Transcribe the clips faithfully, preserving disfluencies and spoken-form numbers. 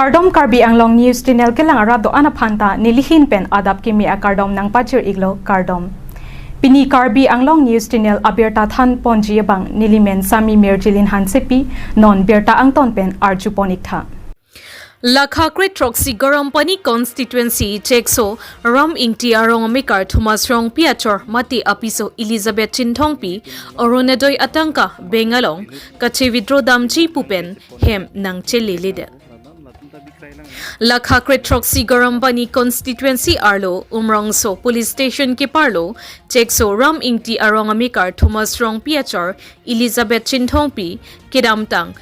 Kardom, Karbi Anglong News Channel kelang arat do-an aphanta nelihin pen adap kimi akardom nangpajir-iklo, kardom. Pini Karbi Anglong News Channel abirta thanponji abang nelimen Sami Mirjilin Hansepi, non birta angton pen arjupon-iktha. Lakha kre throksi Garampani constituency Chekso Ram Ingti arong amekar Thomas Rongpi achor mate apiso Elizabeth Chinthongpi Orunodoi atangka bank along kache-withdraw damji pu pen hem nangcheleledet. Lakha kre throksi Garampani constituency arlo Umrongso police station keparlo Chekso Ram Ingti arong amekar Thomas Rongpi achor Elizabeth Chinthongpi kedamtang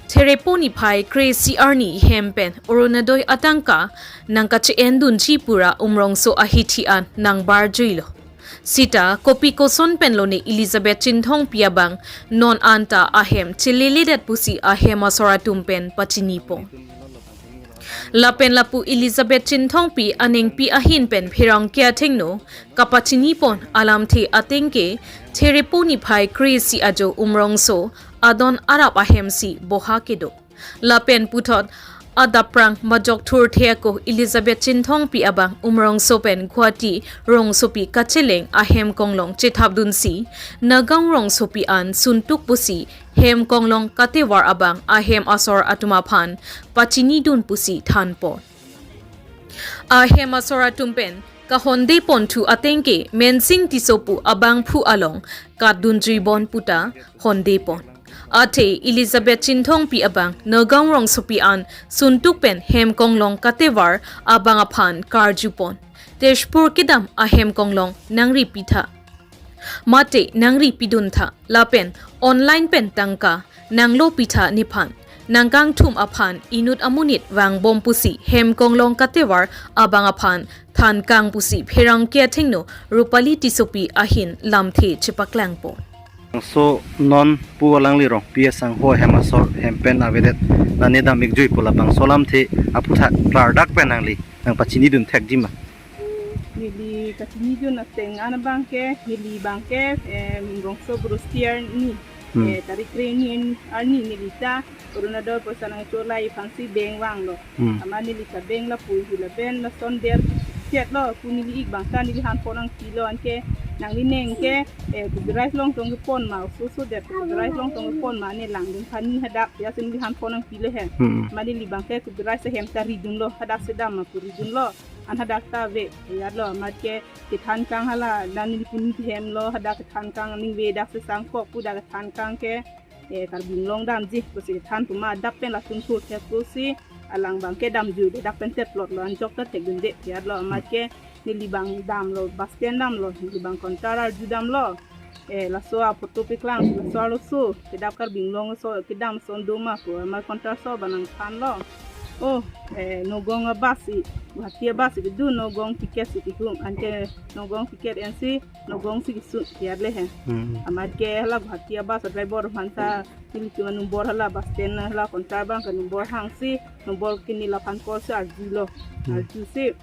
Therepo niphai kre-isi arni hem pen Orunodoi atangka nangkache-endunji pura Umrongso ahithi an nangbarjuilo. Sita kopi koson pen lone Elizabeth Chinthongpi abang non anta ahem cheleledet pusi ahem asor atum pen pachinipon. Lapen lapu Elizabeth Chinthongpi anengpi ahin pen pherangke athengno kapachinipon alamthe atengke Therepo niphai kre-isi ajo Umrongso adon arap ahemsi boha kedo. Lapen puthot adapprang majok thurthe ako Elizabeth Chinthongpi abang Umrongso pen Guwahati rongsopi kacheleng ahem konglong chethapdunsi Nagaon rongsopi an suntuk pusi hem konglong katevar abang ahem asor atum aphan pachinidun pusi thanpon. Ahem asor atum pen kahondeponthu atengke Mensing Tisso pu abangphu along katdunjuibon puta hondepon. Athe Elizabeth Chinthongpi abang Nagaon rongsopi an suntuk pen hem konglong katevar abang aphan karjupon. Tezpur kedam ahem konglong nangripitha. Mate nangripidun tha lapen online pen tangka nanglopitha nephan nangkangthum aphan inut amonit vangbom pusi hem konglong katevar abang aphan thankang pusi pherangke athengno Rupali Tissopi ahin lamthe chepaklangpo. So non pu alangli Rongpi asangho hem asor hem pen avedet, nane dam-ikjui pu labangso alamthe aphuthak klardak pen nangli nangpachinidun thekji ma? Neli kachinidun ateng an abangke, neli abangke, em, Umrongso Bru Stia arni, Hmm. eh, tarik kre-hini arni neli ta Orunodoi poisa nangcholai aphansi bank vanglo. Hmm. Amat neli ta bank lapu hula pen lason der chetlo, pu neli-ik abang ta neli hanpon nangpilo, anke nangli neng ke, eh, computerized along tong kepon ma, oso oso det computerized along tong kepon ma, ne langdun pani hadak, ya si neli hanpon nangpilo he. Hmm. Amat neli abangke computerized ahem ta ridunlo, hadak si dam ma pu ridunlo. An hadak ta ave, ya lo, amat ke kethankang hala, dan neli puni themlo, hadak kethankang ning ve dak si sangkok pu dak kethankang ke, eh, Karbi Anglong damji, pusi kethan pu ma adap pen latum thurthe pusi, alang abangke damjuidet dak pen teplotlo, anchot ta thekdunde, ya lo, amat ke neli abang damlo, bus stand damlo, neli abang counter arju damlo. Eh, laso aphoto paklang, laso arloso, kedap Karbi Anglong so, kedam son do ma pu, amat counter so abang nangthanlo. Oh, eh, Nagaon abus si, Guwahati abus si kedo, Nagaon ticket si kehum, anke Nagaon ticket ensi, Nagaon si kesun, ya le he. Hmm. Amat ke hala Guwahati abus driver aphan ta, nelitum anumber hala bus stand hala counter abangke number hangsi, number kini laphan call si arjulo, Hmm. arjusi.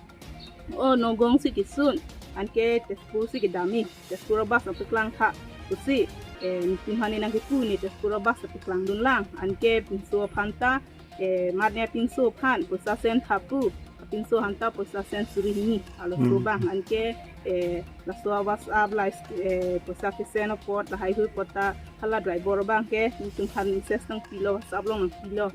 Oh, Nagaon si kesun, anke Tezpur si kedam he, Tezpur abus nangpaklang tha, pusi, eh, netum aphan ne nangkepu ne Tezpur abus nangpaklangdun lang, anke pinso aphan ta, eh, mat ne pinso aphan, poisa sen tha pu, pinso aphan ta poisa sen suri hini, arloso Hmm. abang, anke, eh, laso WhatsApp, like, eh, poisa kesen apot, lahai hui apot ta, hala driver abangke, netum aphan message nangpilo, WhatsApp along nangpilo.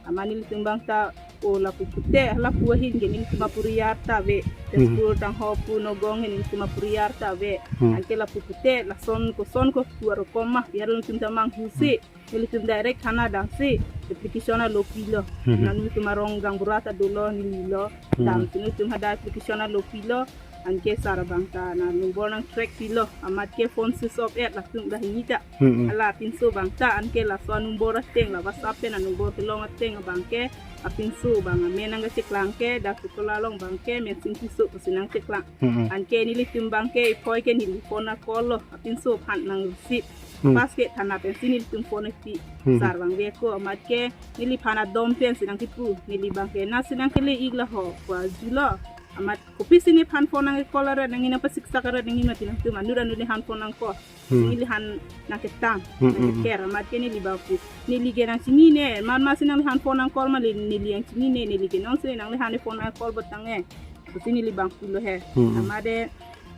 Amat nelitum abang ta, o lapu pute, lapu ahin ke nelitum apuriar ta ave. Mhm. Tezpur tangho pu Nagaon ke nelitum apuriar ta ave. Hmm. Anke lapu pute, lason koson ko pu arokom ma, ya nelitum ta manghusi. Hmm. Nelitum direct thana damsi, application alo pilo. Hmm. Nelitum arong gaonbura ta dolo, neli lo, Hmm. damsi nelitum hadak application alo pilo. Anke sar abang ta nanumber nang track pilo, amat ke phone switch off et latum dah hini ta. Hmm, hmm. Hala pinso abang ta, anke laso anumber ateng, la WhatsApp pen anumber kelong ateng abangke, apinso abang amen nangkacheklang ke, dak Kola along abangke, Mensing Tisso pusi nangcheklang. Hmm, hmm. Anke nelitum abangke, iphoi ke neli phone a-call lo, apinso aphan nang receive. Hmm. Pas ke thana pensi nelitum phone pi, Hmm. sar abang ve ko, amat ke, neliphan adom pensi nangkipu, neli abangke, nasi nangkele-ik la ho, pu arjulo. Amat kopisi neliphan phone nang-call aret, nangji nangpasiksak aret, nangji mati nangtum anut anut neliphan phone nang-call. Hmm. Neliphan nangketang, Hmm, hmm, hmm. nangkeker, amat ke neli bangphu. Neli ke nangchinine, man masi nangliphan phone nang-call ma le, neli nangchinine, neli ke nonsi nangliphan phone nang-call botang e. Pusi neli bangphulo he. Hmm, hmm. Amat de,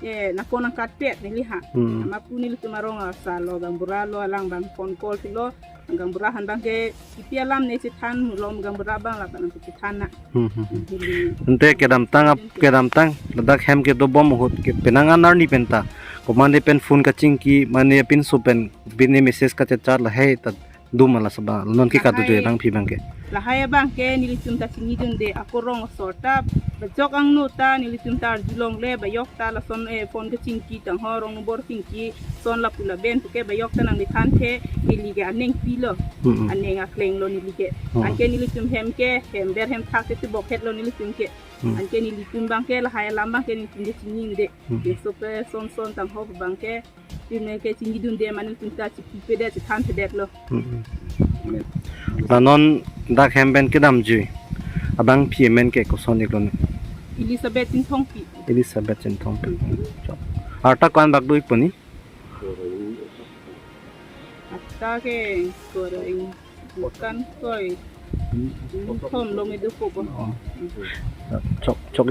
eh, nang phone nangkatpet neliphan. Hmm. Amat pu nelitum arong asar lo, gaonbura lo, alang bang phone call thulo. Gaonbura aphan bang ke kipi alam ne chethan, mulom gaonbura bang lapen nangchethan na. Hmm, hmm, hmm. Neli Ante kedamtang ap, kedamtang ladak hem kedobom ahut ke penang an arni penta, komat ne pen phone kachingki, mane pinso pen bini message kachechat lahai ta dum ala saba. Non ke kadu je Lahai. Bangphi bang ke. Lahai abang ke nelitum ta chinidunde, ako rong asor ta, bajok angno ta nelitum ta arjulongle, ba yok ta lason, eh, phone kachingki tangho, rong nombor chingki, son lapu laben puke ba yok ta nangliphan the, neli ke aning pilo. Hmm, hmm. Aning akleng lo neli ke. Hmm. Anke nelitum hem ke, hem ber hem thak te tibok het lo nelitum ke. Hmm. Anke nelitum bang ke, lahai alam bang ke nelitum ke chinide. Hmm. Ke so pe son son tangho bang ke, neli ke chinidunde, mane nelitum ta chipupedet, chethantedetlo. Hmm, hmm. La non dak hem pen kedamji abangphi amen ke koson iklo ne? Elizabeth Chinthongpi. Elizabeth Chinthongpi. Hmm. Chok. Arta ko-an bak do-ikpo ni? Arta ke korai bukan koi. Thom lo me dopo po. Oh. Chok, chok.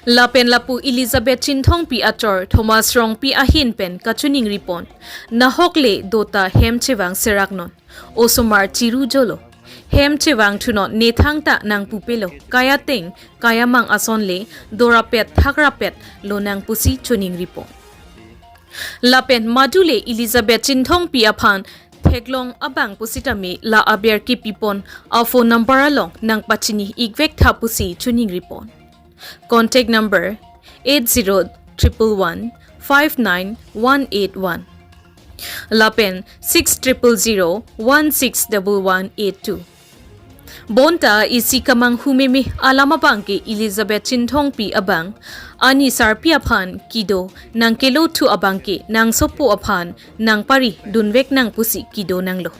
Lapen lapu Elizabeth Chinthongpi achor Thomas Rongpi ahin pen kachiningri pon. Nahok le do ta hem chevang serak non. Osomar chiru jolo. Hem chevang thunon, ne thangta nangpupelo. Kai ateng, kai amang ason le dorapet thakrapet lonang pusi chiningri pon. Lapen madu le Elizabeth Chinthongpi aphan theklong abang pusitame la aber kipi pon a phone number along nangpachini-ikvek tha pusi chiningri pon. Contact number eight zero triple one five nine one eight one. Lapen six triple zero one six double one eight two. Bonta isi kemanghu meme alam abang ke Elizabeth Chinthongpi abang ani sarpi aphan kedo nangkelothu abang ke nangsopo aphan nangparidunvek nang pusi kedo nanglo.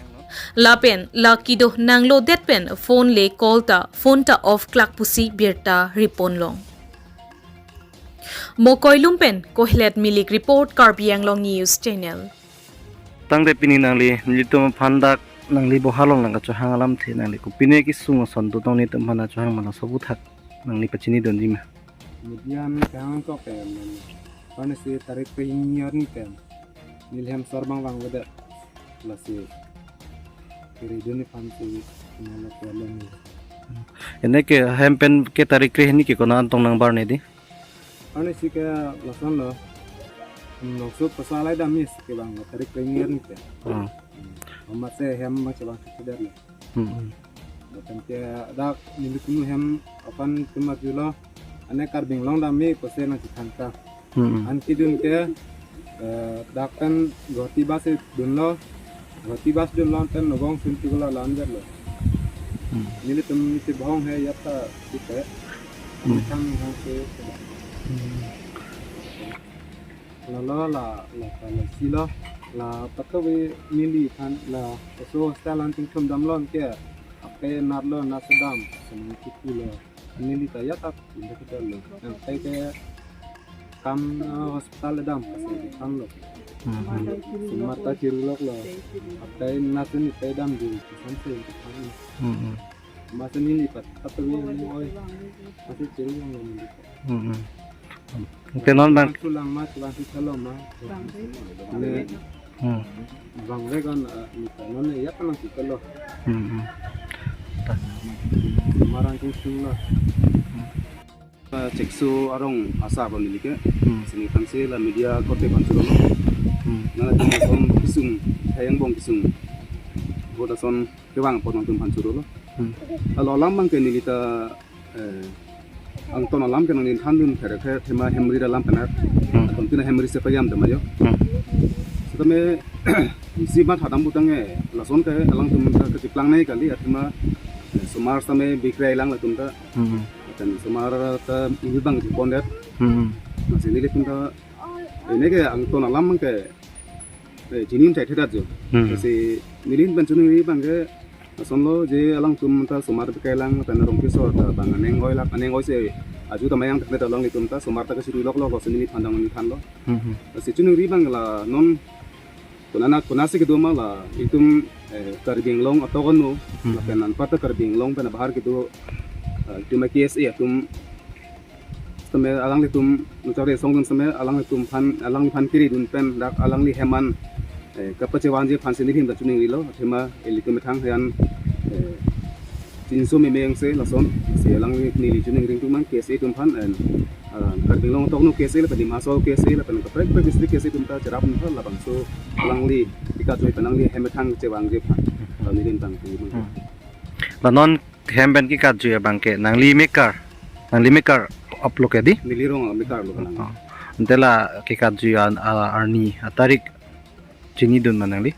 Lapen la kedo nanglodet pen phone le call ta, phone ta off klak pusi birta ripon long. Mokoilum pen Kohelet Milik report, Karbi Anglong News Channel. Tangte pini nangli nelitum aphan dak nangli boha along nangkachohang alamthe nangli kopine kesung ason dotong netum aphan chohang ma laso aphuthak nangli pachinidunji ma? Media mi kehang kok ke, men. Kone si tarik kre-hini arni pen neli hem sor bang vangvedet. Lasi kiri duni phan si nala kuala ni. Ene ke hem pen ke tarik kre-hini ke konat tong nangbar ne di? Ani si ke lason lo. Nongso pasal ai dam is ke bang tarik kre-hini arni pen. Hmm. Hmm. Amat si hem ma chabang si kedar lo. Hmm. Lapen ke dak neli kunu hem aphan tema julo. Ane Karbi Anglong dam me kose nangchethangta. Hmm. An kedun ke, eh, dak pen Guwahati bus dunlo. Guwahati bus dunlo pen Nagaon sim tikula lan jatlo. Hmm. Nelitum niti bohong he yata tipe. Hmm. Kami hong se. Hmm. Lalo la, la, la, la, silo, la, patawi neli than, la, so hostel an tingthum damlo ke, ape natlo, nat sedam, senang kipu lo, neli ta ya tap, inda kita lo, yang kai ke kam, eh, hospital dam, kasi di kam lo. Hmm. Semata chirulok lo, ape nat ni pe dam di, samse di kam lo. Hmm, hmm. Masa neli pat, patawi ni oi, masa chiru yang lo neli. Hmm, hmm. Ante non bang. Bang sulang ma, bang si kalo ma. Bang si. Ne. Hmm. Bang re kan, eh, ni kan non ya kan si kalo. Hmm, hmm. Marang king sung la. Hmm. Eh, Chekso arong asar lo neli ke. Hmm. Sini kan si la media korte phan churo. Hmm. Na la Chekso kesung, Hayang Bong kesung. Boda son kevang apot nangtum phan churo lo. Hmm. Alo alam bang ke neli ta, eh, angton alam ke nangli thandun khere khere thema hemri alam pen. Hmm. Atum tina hemri si payam tema jo. Hmm. Setame isi mat hadam putang e lason ke alangtum ta kachiplang nai kali athema, eh, somar setame bikrai lang latum ta. Hmm. Kan somar ta ingil bang di pondet. Hmm. Masi nelitum ta ene ke angton alam ke, eh, chini chai thedat jo. Hmm. Kasi neli pen chini bang ke, ason lo je alangtum ta somar bikrai lang, pen Rongpi asor ta bang aning oi lak, aning oi se aju ta mayang thakle ta alanglitum ta somar ta kachiri lok lok lo si neliphan dang neliphan lo. Hmm, hmm. Si chuningri abang la non konat konatsi kedo ma la itum, eh, Karbi Anglong atok ano, hmm, lapen anparta Karbi Anglong pen abahar kedo, eh, itum K S A atum sitame alanglitum nuchari song dun sitame alanglitum aphan, alangliphan kiridun pen dak alangli hem an, eh, kapachevangji aphan si neli hem ta chuningrilo, athema ilitum methang hayan, eh, chinso meme angse lason, si alangli neli chuningri atum abang K S A atum aphan, and, ah, Karbi Anglong atok ano K S A lapen Dima Hasao K S A lapen kaprek kaprek district K S A atum ta cherap aphan labangso alangli kekajui pen alangli hem methang chevangji aphan, ah, neli hem tang. Hmm. La non hem pen kekajui abang ke nangli mekar, nangli mekar aplo ke di? Neli rong mekar lo kalang. Oh. Ante la kekajui an, a, arni atarik chinidun ma nangli?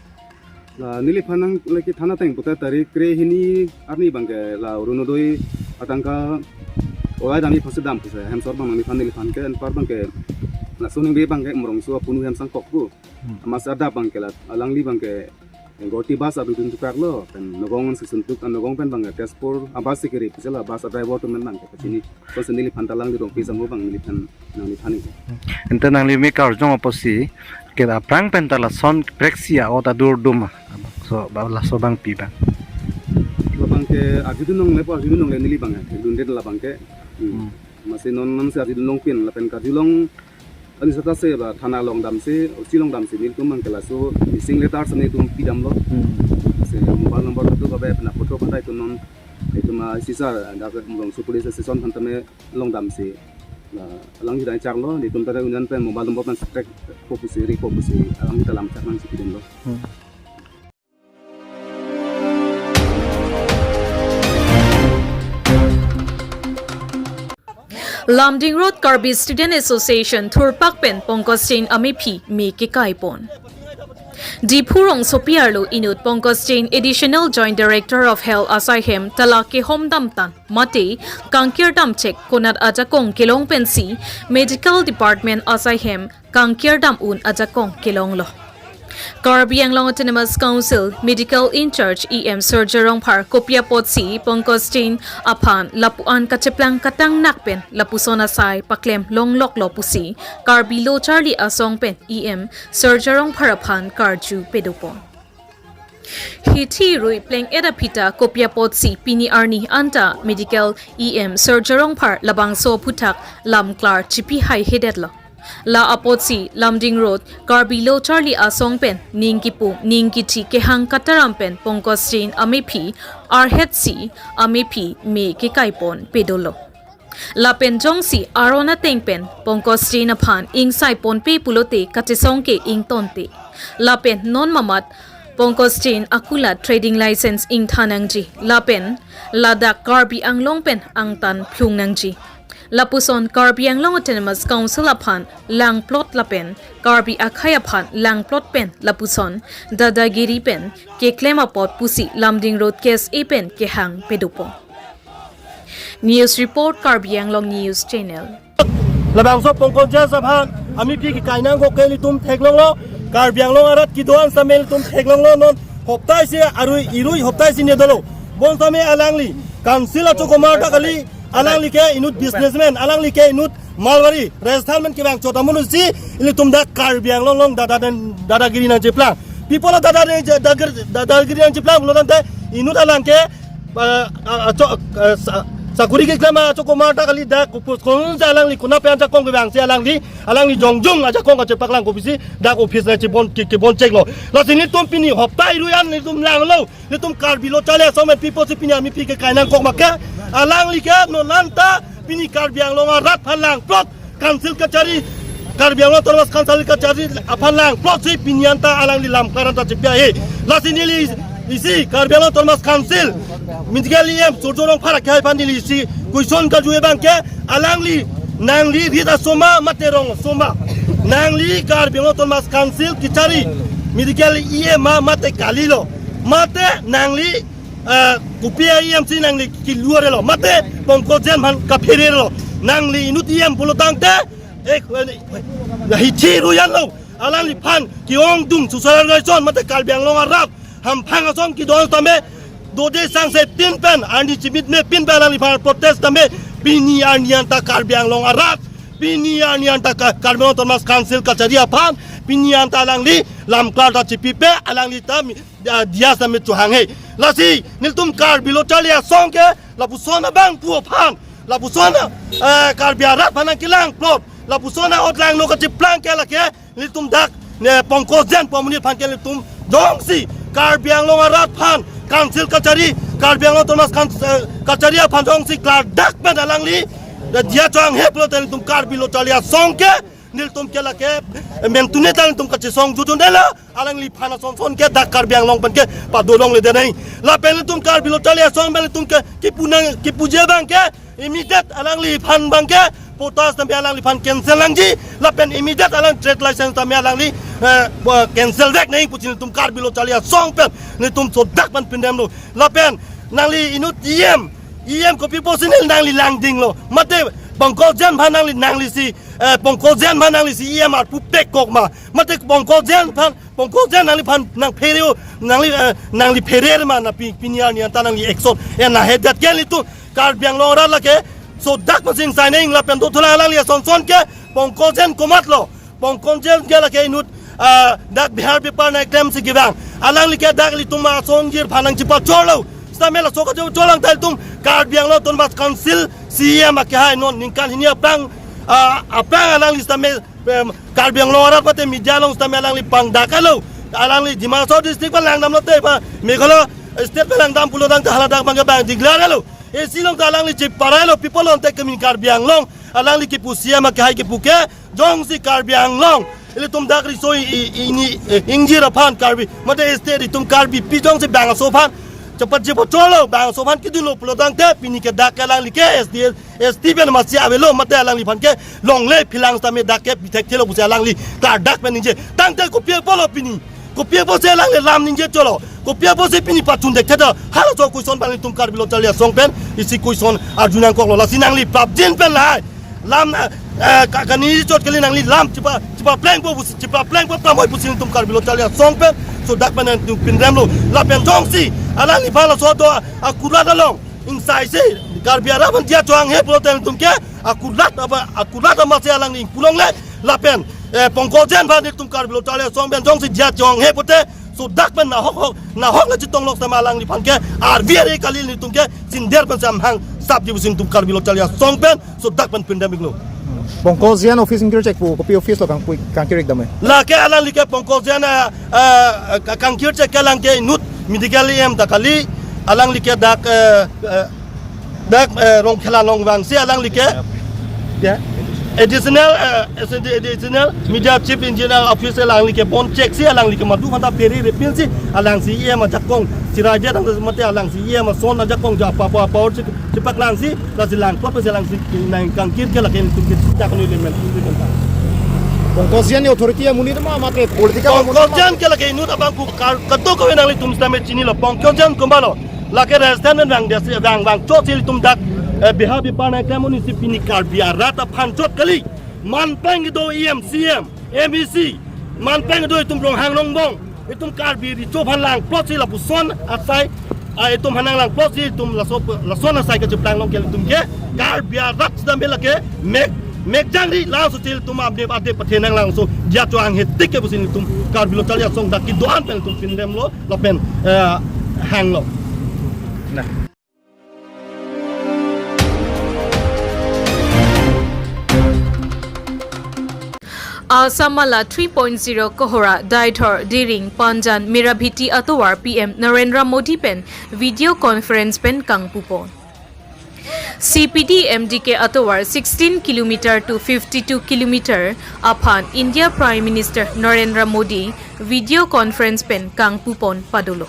La neliphan nang lake thana ateng puta tarik kre hini arni abang ke la Orunodoi atangka olai dam-i pasi dam pusi hem sor abang neliphan, neliphan ke anpar abang ke laso ningri abang ke Umrongso apunu hem sangkok pu. Hmm. Amat si adap abang ke la alangli abang ke Guwahati bus aridun tukak lo, pen Nagaon si suntuk, ah, Nagaon pen abang Tezpur, ah, bus si kiri, pisi la bus a-driver atum pen abang ke pachini. Laso neliphan ta alangli rong pisa mo abang neliphan, nangliphan ni. Ante nangli mekar arjong apotsi, ke aphrang pen ta lason preksi a-ot adur dum ma. So, ba, laso abang pi abang? Labang ke arjudun longle pu arjudun longle neli abang, eh, dundet labang ke. Hmm. Hmm. Amatsi non non si arjudun longpin, lapen karjulong ani seta si ba thana along damsi, O C along damsi nelitum abang ke laso missing letter si nelitum pidamlo. Hmm. Si mobile number tu kabe pena photo pantai tu non itum, ah, sisa dak Umrongso police station aphan tame along damsi. La alangli dai chaklo, nelitum ta union pen mobile number pen track po pusi, ri po pusi, alangli ta lam chak nangsi pidamlo. Hmm. Lumding Road Karbi Student Association thurpak pen Pankaj Jain amephi me kekai pon. Diphu rongsopi arlo inut Pankaj Jain Additional Joint Director of Health asai hem ta la kehom damtang mate kangkir damchek konat ajakong kelong pensi Medical Department asai hem kangkir dam-un ajakong kelonglo. Karbi Anglong Autonomous Council Medical In-charge E M Surjya Rongphar kopi apotsi Pankaj Jain aphan lapu-an kacheplang katang nak pen lapuson asai paklem longloklo pusi Karbi Lo Charli Asong pen E M Surjya Rongphar aphan karju pedopon. Hithi rui pleng-et aphi ta kopi apotsi pini arni anta Medical E M Surjya Rongphar labangso aphuthak lamklar chipi haihedetlo. La apotsi Lumding Road Karbi Lo Charli Asong pen ning kipu ning kithi kehang kataram pen Pankaj Jain amephi arhetsi amephi me kekai pon pedolo. Lapen jongsi aron ateng pen Pankaj Jain aphan ingsai ponpe pulote kachesong ke ingtonte. Lapen non mamat Pankaj Jain akulat trading license ingthan nangji. Lapen ladak Karbi Anglong pen angtan phlung nangji. Lapuson Karbi Anglong Autonomous Council aphan langplot lapen Karbi akhei aphan langplot pen lapuson dadagiri pen keklem apot pusi Lumding Road K S A pen kehang pedopon. News report, Karbi Anglong News Channel. Labangso Pankaj Jain aphan amephi kekai nangkok ke ilitum theklonglo, Karbi Anglong arat kedo-an sitame ilitum theklonglo, non hopta isi arui irui hopta isi nedolo. Bonsitame alangli council achokomar ta kali, alangli ke inut businessman, alangli ke inut Marwari, Rajasthan pen kevang chot amonit si ilitum dak Karbi Anglong along dada dan dadagiri nangcheplang. Pi apotlo dada dan dada, dadagiri nangcheplang pulo tangte inut alang ke, ah, ah, acho-, ah, sa-, sakuri keklem achokomar ta kali, dak kopusonsi alangli konat pen ajakong kevangsi alangli, alangli jongjong ajakong kachepaklang kopisi dak office nangchebon ke, keboncheklo. Lasi nelitum pini hopta irui an nelitum langlo. Nelitum Karbi Lo Charli Asong pen pi apotsi pini amephi kekai nangkok ma ke, alangli ke non anta pini Karbi Anglong arat aphan langplot, council kachari, Karbi Anglong Autonomous Council kachari aphan langplotsi pini anta alangli lamklar anta chepi ahe. Lasi neli isi Karbi Anglong Autonomous Council Medical E M Surjya Rongphar akhei aphan neli isi question karju abang ke, alangli nangli rit aso ma mate rong aso ma? Nangli Karbi Anglong Autonomous Council kachari Medical E M ma mate kalilo? Mate nangli, ah, kopi a-E M si nangli kilu arelo? Mate Pankaj Jain aphan kaphere arelo? Nangli inut E M pulo tangte, eh, eh, hithi rui anlo. Alangliphan ke-ongdung social organization mate Karbi Anglong arat hamphang ason kedo-an sitame dode sangse pin pen, arni chimit me pin pen alangliphan protest tame Pini arni anta Karbi Anglong arat, pini arni anta Ka-, Karbi Anglong Autonomous Council kachari aphan, pini anta alangli lamklar ta chipipe, alangli ta mi-, ah, diya sitame chohanghe. Lasi nelitum Karbi Lo Charli Asong ke lapuson abangphu aphan, lapuson, eh, Karbi arat aphan nangkelangplot, lapuson a-ot langno kachiplang ke lake nelitum dak, ne, Pankaj Jain pu amonit aphan ke nelitum jongsi Karbi Anglong arat aphan council kachari, Karbi Anglong Autonomous Council, eh, kachari aphan jongsi klardak pen alangli, eh, diya chohanghe pulote nelitum Karbi Lo Charli Asong ke, nelitum ke lake, eh, mentune ta nelitum kachesong jutun dela, alangliphan asonson ke dak Karbi Anglong pen ke padolongle denai. Lapen nelitum Karbi Lo Charli Asong pen nelitum ke kipu nang, kipuje abang ke, immediate alangliphan abang ke, patta sitame alangliphan cancel nangji, lapen immediate alang trade license sitame alangli, eh, bo-, cancel vek nangji pusi nelitum Karbi Lo Charli Asong pen nelitum sodak pen pindamlo. Lapen nangli inut E M, E M kopi pusi neli nangli langdinglo. Mate Pankaj Jain aphan nangli, nangli si, eh, Pankaj Jain aphan nangli si E M arpu pekok ma. Mate Pankaj Jain aphan, Pankaj Jain nangliphan nangphere-o, nangli, eh, nangli phere ma na pi-, pini arni anta nangli action, eh, na hedat ke nelitum Karbi Anglong arat lake sodak masing signing lapen dothulang alangli asonson ke Pankaj Jain komatlo. Pankaj Jain ke lake inut, ah, dak Bihar bepar nangklemsi kevang. Alangli ke dak ilitum asongjir aphan nangchipachorlo. Sitame laso kachipachorlang ta ilitum Karbi Anglong Autonomous Council C E M akehai non ningkan hini aphrang, ah, aphrang alangli sitame, em, Karbi Anglong arat mate media along sitame alangli pangdaklo. Alangli Dima Hasao district pen langdamlote, pa Meghalaya state pen langdam pulotangte hala dak abang ke bang declare lo. Isi along ta alangli chiparailo, people on te kemin Karbi Anglong. Alangli kipu C E M akehai kipu ke, jongsi Karbi Anglong ilitum dak riso i-, i-, ini, eh, ingjir aphan Karbi, mate state itum Karbipi jongsi bangso aphan chepachepachorlo, bangso aphan kedunlo pulotangte pini ke dak ke alangli ke S D, S T pen masi avelo, mate alangliphan ke longle philang sitame dak ke pithekthelo pusi alangli klardak pen ningje. Tangte kopi apotlo pini? Kopi apotsi alangli lam ningje cholo? Kopi apotsi pini pachun dekthekthe? Halaso question abang ilitum Karbi Lo Charli Asong pen isi question arjunangkoklo. Lasi nangli prapjin pen lahai lam, eh, ka-, kaningje chot kali, nangli lam chipa, chipaplengpo pusi, chipaplengpo pramoi pusi nelitum Karbi Lo Charli Asong pen sodak pen nelitum pindamlo. Lapen jongsi alangliphan laso do akulat along ingsaisi Karbi arat aphan diya chohanghe pulote nelitum ke akulat apa, akulat amasi alangli ingpu longle. Lapen, eh, Pankaj Jain aphan nelitum Karbi Lo Charli Asong pen jongsi diya chohanghe pulote sodak pen nahok hok, nahok le chitong lok sitame alangliphan ke arvi are kali, nelitum ke sinder pen samhang sapji pusi nelitum Karbi Lo Charli Asong pen sodak pen pindam iklo. Pankaj Jain office ingkir chek pu, kopi office lo kangpui, kangkir-ik dam-e? Lake alangli ke Pankaj Jain, ah, ah, ka-, kangkir chek ke alang ke inut medical E M ta kali, alangli ke dak, eh, eh, dak, eh, Rongkhela along vangsi alangli ke, ya, additional, eh, additional media chief engineer office alangli ke bon chek si alangli ke madu phanta peri repin si alangsi E M ajakong siraja tang mate alangsi E M ason ajakong ja apa apa apa chipaklang si, lasi langplot si alangsi nangkangkir ke lake nelitum ke chita kanu element. Pankaj Jain authority amonit ma mate political amonit ma? Pankaj Jain ke lake inut abangphu kar-, kadokave nanglitum sitame chinilo. Pankaj Jain komatlo? Lake restaurant vang desi vang vangchotsi ilitum dak, eh, Bihar bepar nangklem un-isi pini Karbi arat aphan chot kali. Man pen kedo E M, C E M, M A C, man pen kedo itum Ronghang Rongbong, itum Karbi Recho aphan langplotsi lapuson asai, ah, itum aphan nanglangplotsi itum laso, lason asai kachiplang long ke ilitum ke Karbi arat sitame lake mek, mek jangri laso chil itum abde abde pathe nanglangso diya chohanghe tik ke pusi nelitum Karbi Lo Charli Asong dak kedo-an pen ilitum pindamlo lapen, eh, hanglo. Nah. Assam Mala three point zero Kohora, Deithor, Diring, Panjan, Mirabhiti atovar P M Narendra Modi pen video conference pen kangpupon. C P D M D K atovar sixteen kilometer to fifty-two kilometer aphan India Prime Minister Narendra Modi video conference pen kangpupon padolo.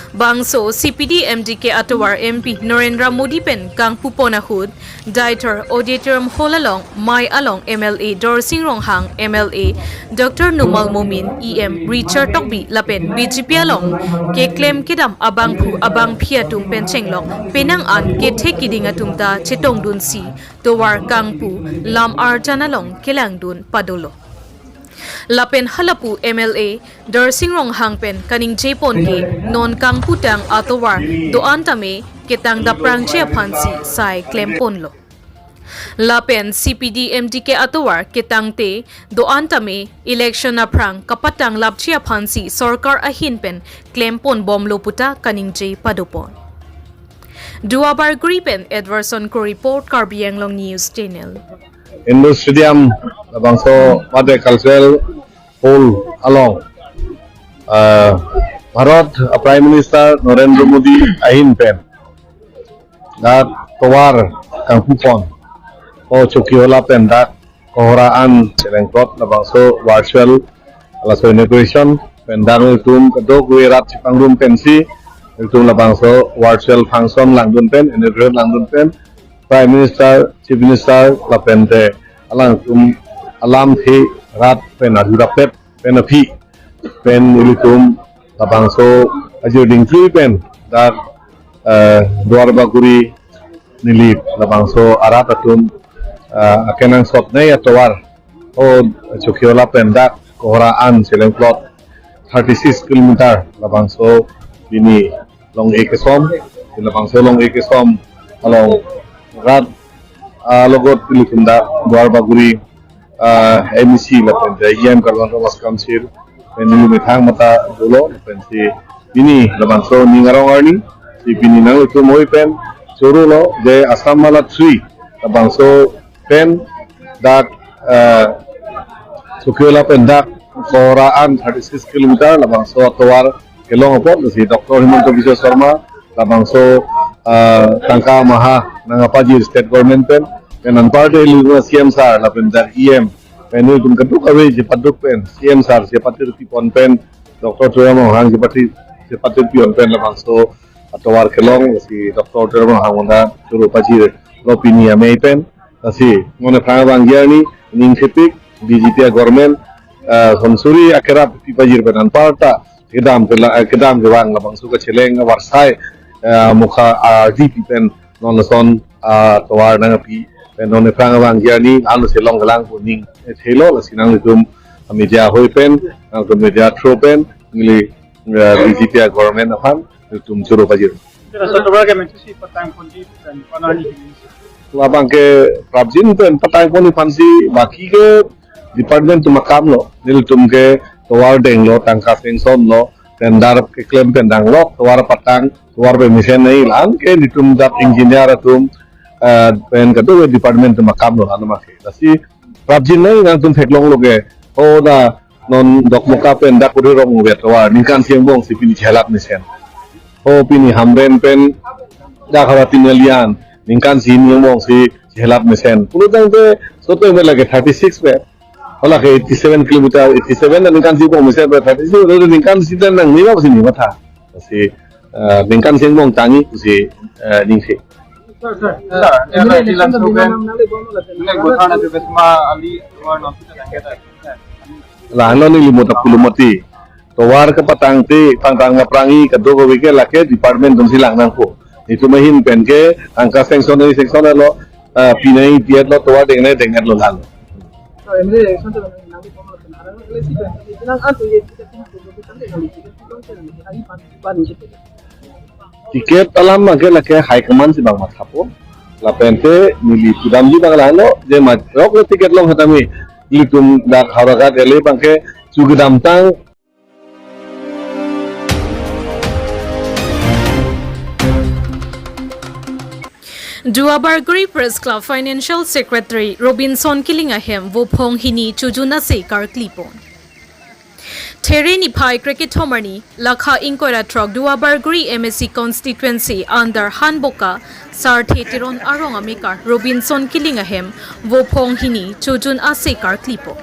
Bangso C P D M D K atovar M P Narendra Modi pen kangpupon ahut, Deithor Auditorium Hall along, mei along M L A Dorsing Ronghang, M L A Doctor Numal Momin, E M Richard Tokbi lapen B J P along keklem kedam abangphu abangphi atum pen chenglok penang an kethek kiding atum ta chetongdunsi tovar kangpu lam arjan along kelangdun padolo. Lapen halapu M L A Dorsing Ronghang pen kaningjepon ke non kangputang atovar do-an tame ketang daprangji aphansi sai klemponlo. Lapen C P D M D K atovar ketangte do-an tame election aphrang kapatang lapji aphansi sorkar ahin pen klempon bomlo puta kaningje padopon. Duarbagori pen Edwardson Kro report, Karbi Anglong News Channel. Indoor Stadium labangso pada cultural hall along, uh, Bharat, uh, Prime Minister Narendra Modi ahin pen dak tovar kangpupon, o Chokihola pen dak kohora an chelengplot labangso virtual laso inauguration pen dak nelitum kadokave rat chepangrum pensi nelitum labangso virtual function langdun pen, inauguration langdun pen Prime Minister, Chief Minister lapente alangtum alamthe rat pen ajurapet pen aphi pen nelitum labangso ajir dingtui pen dak, eh, Duarbagori neli labangso arat atum, eh, akenangsot nei atovar, o Chokihola pen dak kohora an chelengplot thirty six kilometer labangso pini long-e kesom, labangso long-e kesom along rat, ah, logot nelitum dak Duarbagori, ah, M A C lapente E M Karbi Anglong Autonomous Council pen neli methang mata dolo pensi pini labangso ning arong arni si pini nanglitum hoi pen chorolo je Assam Mala three labangso pen dak, eh, Chokihola pen dak kohora an thirty six kilometer labangso atovar kelong apot si Doctor Himanta Biswa Sarma labangso, eh, tangka maha nangkapajir state government pen, pen anparte luna C M sir lapen dak E M pen nelitum kadokave chepaduk pen C M sir chepatir pipon pen Doctor Tuliram Ronghang chepati chepatir pipon pen labangso atovar kelong si Doctor Tuliram Ronghang mona choro pajirlo pini amei pen. Lasi mo aphrang abang arni ning thepik B J P government, eh, sonsuri akerap pipajir pen anparta kedam kela-, eh, kedam kevang labangso kacheleng avarsai, eh, mukha ardi pi pen non lason, ah, tovar nangpi pen mo aphrang abang arni anu selong kelang kuning, eh, thelo lasi nanglitum media hoi pen, nangtum media through pen neli, eh, B J P government aphan nelitum choro pajir. Sir, so tovar ke mensi patang ponji pen panani. Labang ke prapjin pen patang pon aphansi baki ke department atum akamlo. Nelitum ke tovar denglo, tangka sanction lo, tender keklem pen danglok, tovar patang, tovar pemesen nai, la-an ke nelitum dak engineer atum, eh, pen kadokave department atum akamlo, la-an ma ke. Lasi prapjin nai nangtum theklonglo ke, o dak non Dokmoka pen dak Kudurong vet tovar ningkan isi angbong si pini chelap mesen. O pini Hamren pen dak Howrah Tinali an ningkan isi hini angbong si chelap mesen. Pulotangte soto pen lake thirty six pen. Hala ke eighty seven kilometer, eighty seven ningkan isi angbong mesen pen thirty six, ningkan isi dan nangni ma si ni matha. Si, eh, ningkan isi angbong tangji si, eh, ningsi. Sir, sir. Sir, Emre election to bina nam nale bono la. Nale gothan na jubes ma ali war non kita dangke ta. La-an lo neli mota pulo mati. Tovar kepatangte, pangtang aphrangsi kadokave ke lake department atum si lang nangpo. Itum ahin pen ke tangka sanction nai sanction lo, eh, pinai piat lo, tovar deng nai deng lo, la-an lo. Sir, Emre election to bina nam nale bono la. Arang nale si pen nang antu ye kita tinggal tu kita tinggal di sini. Ticket alam abang ke lake high command si abang mathapo. Lapente neli pudamji abang la-an lo, je ma rok le ticket long setame nelitum dak Howraghat ele abang ke chu kedamtang. Duarbagori Press Club Financial Secretary Robinson Killing ahem vophong hini chojun ase karklipon. There niphai krekethom arni, lakha ingkoi ra throk Duarbagori M A C constituency under Hanboka Sarthe Teron arong amekar Robinson Killing ahem vophong hini chojun ase karklipo.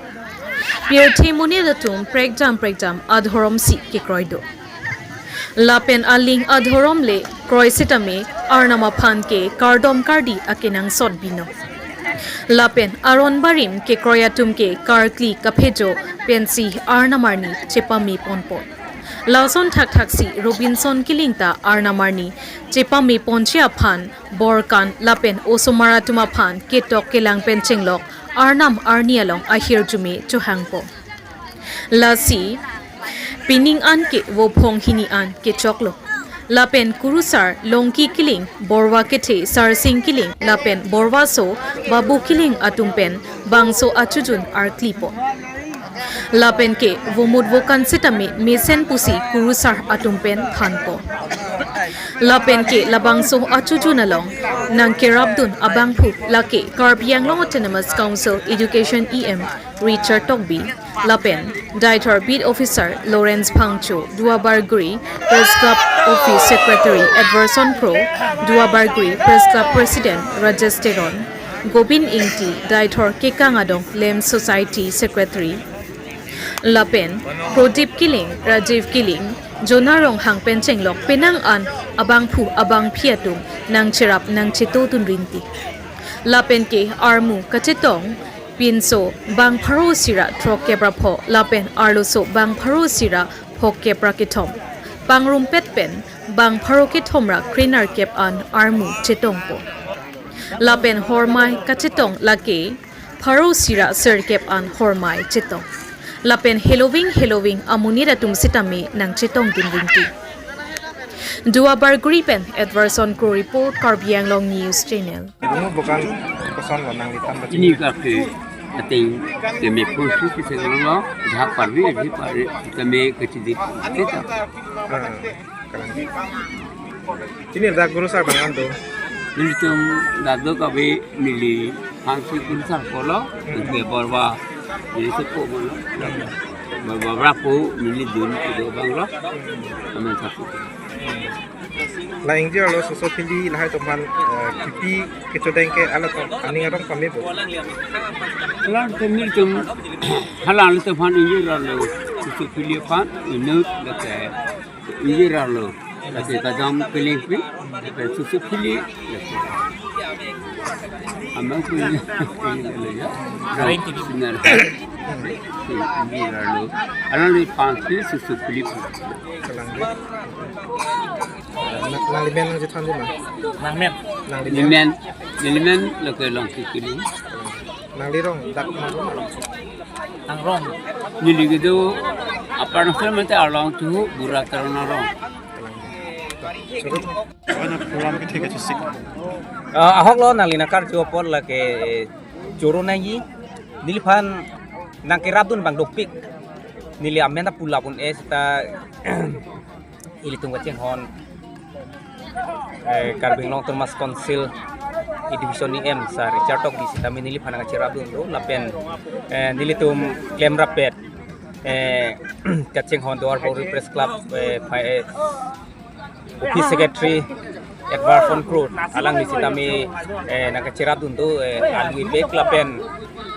Pirthe monit atum prekjam prekjam adhorom si kekroi do. Lapen aling adhorom le kroi setame Arnam aphan ke kardom kardi akenangsot binong. Lapen aron barim kekroi atum ke karkli kaphejo pensi Arnam arni chepame ponpo. Lason thakthak si Robinson Killing ta Arnam arni chepame ponji aphan borkan lapen osomar atum aphan ketok kelang pen chenglok Arnam arni along ahirjume chohangpo. Lasi pining an ke vophong hini an kechoklo. Lapen kurusar Longki Killing, Borwa Kethe, Sarsing Killing, lapen Borwa So, Babu Killing atum pen bangso achujun arklipo. Lapen ke vomut vokan sitame mesen pusi kurusar atum pen thanpo. Lapen ke labangso achujun along nangkerapdun abangphu lake Karbi Anglong Autonomous Council Education E M Richard Tokbi, lapen Deithor Beat Officer Lawrence Phangcho, Duarbagori Press Club Office Secretary Edwardson Kro, Duarbagori Press Club President Rajesh Teron, Gobin Ingti, Deithor Kekang Adong Lem Society Secretary, lapen Prodip Killing, Rajiv Killing, Jona Ronghang pen chenglok penang an abangphu abangphi atum nangcherap nangchetodun rinti. Lapen ke armu kachetong pinso bang pharo isi ra throkkep ra pho lapen arloso bang pharo isi ra phokep ra kethom pangrumpet pen bang pharo kethom ra krenerkep an armu chetongpo. Lapen hormai kachetong lake pharo isi ra sirkep an hormai chetong. Lapen heloving heloving amonit atum sitame nangchetongdun rinti. Duarbagori pen Edwardson Kro report, Karbi Anglong News Channel. Ano bukan koson lo nang litam ba Ini chini. Kafe ating kami pun susi segala lo, dah parwi, dah parwi, kami kecil di kita. Ah, kalang. Chini dak guru sar bang ando. Nelitum dak do kabe neli hansi kurusar polo, Hmm. ke Borwa, neli sepo polo. Borwa berapa neli dun ke do bang lo, aman satu. La ingjir arlo soso phili lahai atum aphan, eh, kipi kechodeng ke halatum aning arong pame bo. Halang atum nelitum, halang atum aphan ingjir arlo soso phili aphan inut lake ingjir arlo lake kajam kelengpi lake soso phili lake. Amang ko ingjir arlo ya. Sinar. Ingjir arlo. Alang le pansi soso phili. Kalang. Nang, nanglimen nangchethan di ma? Nangmen. Nanglimen. Nelimen, nelimen lake Longki Killing. Nanglirong dak ma? Nangrong. Neli kedo apar nasa mate arlong tu bura karona rong. Choro. Mana program ke thik achi sik. Ah, ahok lo nangli nangkarju apot lake choro nangji. Neliphan nangkerapdun abang dopik. Neli amen ta pula pon-e seta ilitum kachinghon, eh, Karbi Anglong Autonomous Council Education E M Sir Richard Tokbi sitame neliphan nangcherapdun do lapen, eh, nelitum klemrap-et, eh, kachinghon Duarbagori Press Club, eh, pha-, eh, Office Secretary Edwardson Kro alangli sitame, eh, nangcherapdun do, eh, alwi bek lapen,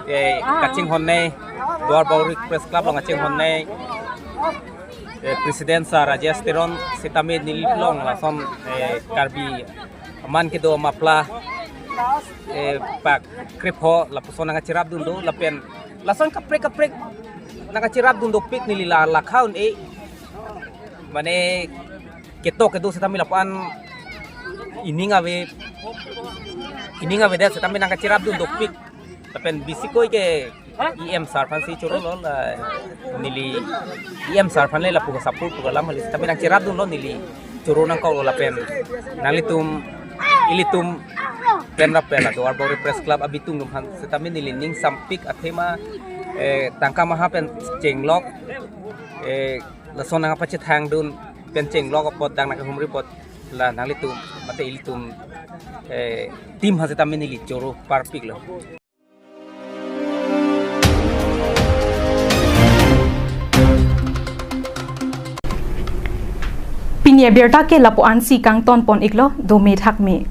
eh, kachinghon nei Duarbagori Press Club along kachinghon nei eh, President Sir Rajesh Teron sitame neli along lason, eh, Karbi aman kedo mapla, eh, pak krepho lapuson nangcherapdun do lapen lason kaprek kaprek nangcherapdun dopik neli la lakhaun e mane ketok kedo sitame lapu-an ining ave ining avedet sitame nangcherapdun dopik lapen bisi koi ke E M Sir aphansi choro lo la neli E M Sir aphan le lapu ka support pu ka lam hali sitame nangcherapdun lo neli choro nangkok lo lapen nanglitum ilitum klemrap-et la Duarbagori Press Club abitung atum aphan sitame neli ning sampik athema, eh, tangka maha pen chenglok, eh, lason nangpachethangdun pen chenglok apot dak nangkehumri apot la nanglitum mate ilitum, eh, team aphan sitame neli choro parpik lo. Pini abirta ke lapu-ansi kangton pon-iklo, dome thakme.